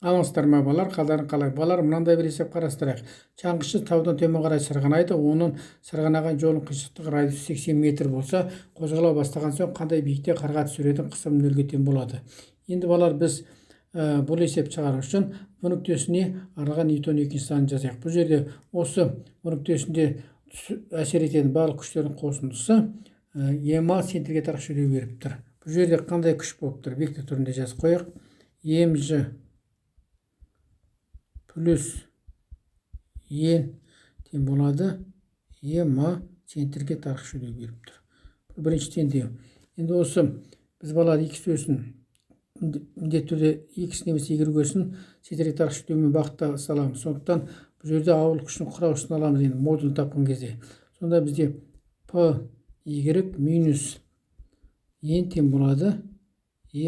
Алыңыздар ма, балалар, қалдарың қалай? Балалар, мынандай бір есеп қарастырайық. Шаңғышы таудан төмен қарай сырғанайды. Оның сырғанаған жолының қисықтығы, радиусы 80 метр болса, қозғала бастаған соң қандай биікте қарға түсіретін қысым нөлге тең болады? Енді, балалар, біз бұл есеп шығару үшін В нүктесіне арналған Ньютон екінші заңын жазайық. Бұл жерде осы В нүктесінде әсер ететін барлық күштердің қосындысы ма центрге тартқыш үдеу беріп тұр. Бұл жерде қандай күш болып тұр? Вектор түрінде жазып қояйық. Мж плюс ен тең болады ма центрге тартқыш үдеу беріп тұр. Бұл бірінші теңдеу. Енді осы біз, балалар, x өсін міндетті түрде, x немесе y өсін центрге тартқыш үдеумен бағытта саламыз. Сондықтан бұл жерде ауырлық күшінің құраушысын аламыз енді модулін тапқан кезде. Сонда бізде p y минус ен тең болады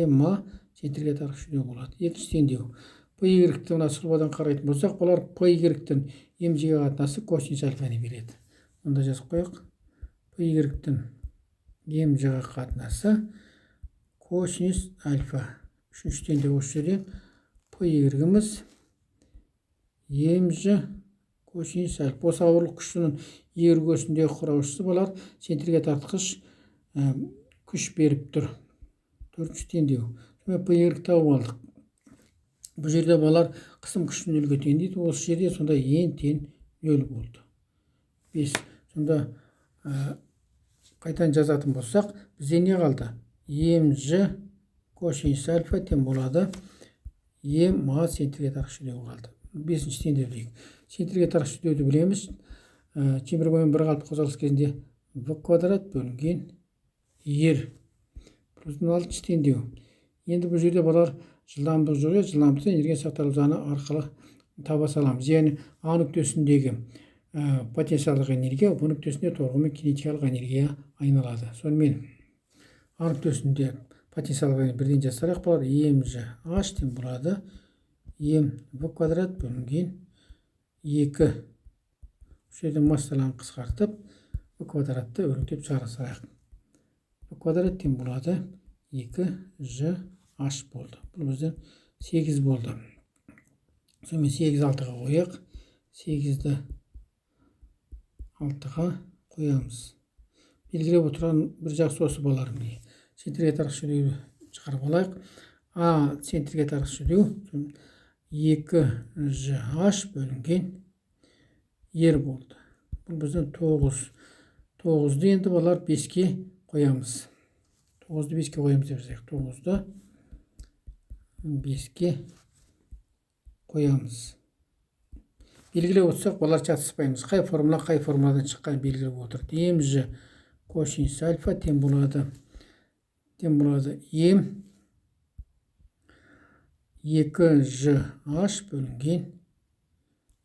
ма центрге тартқыш үдеу болады. Екінші теңдеу. P y-ті мына сұлбадан қарайтын болсақ, бұлар p y-тің mg-ге қатынасы косинус альфаны береді. Онда жазып қояйық: p y-тің mg-ға қатынасы косинус альфа. Үшінші теңдеу. Осы жерден p y-іміз mg косинус альфа. Осы ауырлық күшінің y өсіндегі құраушысы, балалар, центрге тартқыш күш беріп тұр. Төртінші теңдеу. Сонымен, p y тауып алдық. Бұл жерде, балалар, қысым күші нөлге тең дейді осы жерде. Сонда ен тең нөл болды. Бес. Сонда қайтадан жазатын болсақ, бізде не қалды? Мж косинус альфа тең болады ма центрге тартқыш үдеу қалды. Бесінші теңдеу дейік. Центрге тартқыш үдеуді білеміз. Шеңбер бойымен бір қалыпты қозғалыс кезінде в квадрат бөлінген r. Плюс алтыншы теңдеу. Енді бұл жерде, балалар, жылдамдық жоқ, иә. Жылдамдықты энергия сақталу заңы арқылы таба саламыз. Яғни А нүктесіндегі потенциалдық энергия В нүктесінде торғымен кинетикалық энергия айналады. Сонымен, А нүктесінде потенциалдық энергия бірден жазсақ, балалар, мж h тең болады м в квадрат бөлінген екі. Осы жерде массаларын қысқартып, в квадратты өрнектеп шығара салайық. В квадрат тең болады екі ж h болды. Бұл бізден сегіз болды. Сонымен, сегіз алтыға қояйық. Сегізді алтыға қоямыз. Белгілеп отырған бір жақсы осы, балалар. Міне, центрге тартқыш үдеуді шығарып алайық. А центрге тартқыш үдеу екі ж h бөлінген r болды. Бұл біздің тоғыз. Тоғызды енді, балалар, беске қоямыз. Тоғызды беске қоямыз деп жазайық. Тоғызды беске қоямыз. Белгілеп отырсақ, балалар, шатыспаймыз, қай формула қай формуладан шыққанын белгілеп отыр. Мж косинус альфа тең болады м екі ж h бөлінген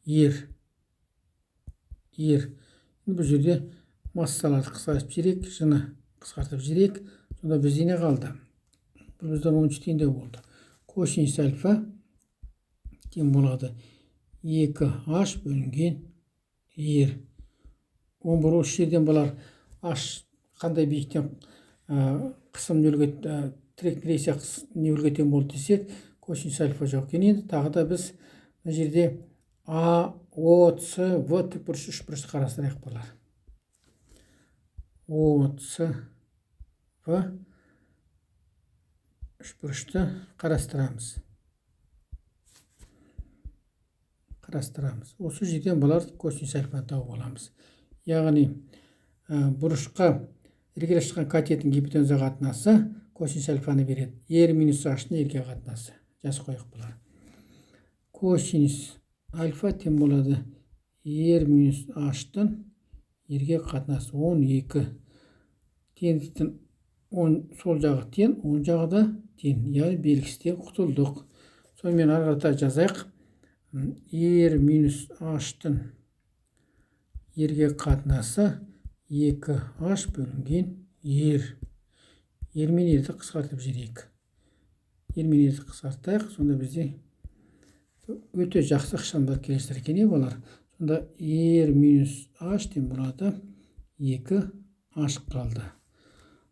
r. R. Енді бұл жерде массаларды қысқартып жіберейік, ж-ны қысқартып жіберейік. Сонда бізде не қалды? Бұл бізден 13 теңдеу болды. Косинус альфа тең болады екі h бөлінген r. 11. Осы жерден, балалар, h қандай биіктен қысым нөлге, тірек тіресе нөлге тең болды десек, косинус альфа жоқ екен. Енді тағы да біз мына жерде А, О, С, В тікбұрыш, үшбұрыш қарастырайық, балалар. О, С, В үшбұрышты қарастырамыз. Осы жерден, балалар, косинус альфаны тауып аламыз. Яғни бұрышқа іргелес шыққан катеттің гипотенуза қатынасы косинус альфаны береді. R минус h-ның r-ге қатынасы. Жазып қояйық, балалар. Косинус альфа тең болады r минус h-тың r-ге қатынасы. 12. Теңдіктің оң сол жағы тең, оң жағы да тең, яғни белгісізден құтылдық. Сонымен, ары қарата жазайық: r минус h-тың r-ге қатынасы 2h бөлінген r. R мен r-ді қысқартып жіберейік. R мен r-ді қысқартайық. Сонда бізде өте жақсы ықшамдалып келе жатыр екен, иә, балалар? Сонда r минус h тең болады 2h қалды.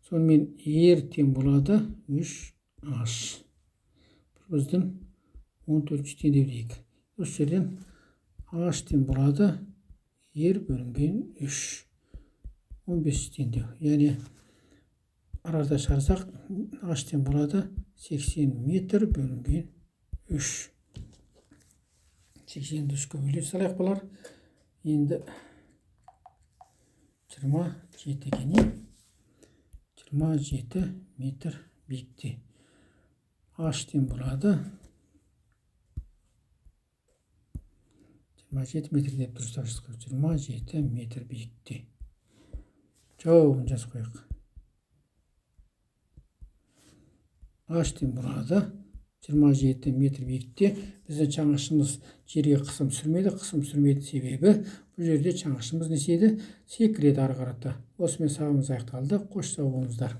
Сонымен, r тең болады 3h. Бұл біздің 14-ші теңдеу дейік. Осы жерден h тең болады r бөлінген 3. 15-ші теңдеу. Яғни арада шығарсақ, h тең болады 80 метр бөлінген 3. 80-ді 3-ке бөле салайық, балалар. Енді 27 екен, иә? 27 метр биікте. H тең болады 27 метр деп дұрыстап жазып қояйық. 27 метр биікте. Жауабын жазып қояйық. H тең болады 27 метр биікте. Біздің шаңғышымыз жерге қысым түсірмейді. Қысым түсірмейтін себебі бұл жерде шаңғышымыз не істейді? Секіреді ары қарата. Осымен сабағымыз аяқталды. Қош, сау болыңыздар.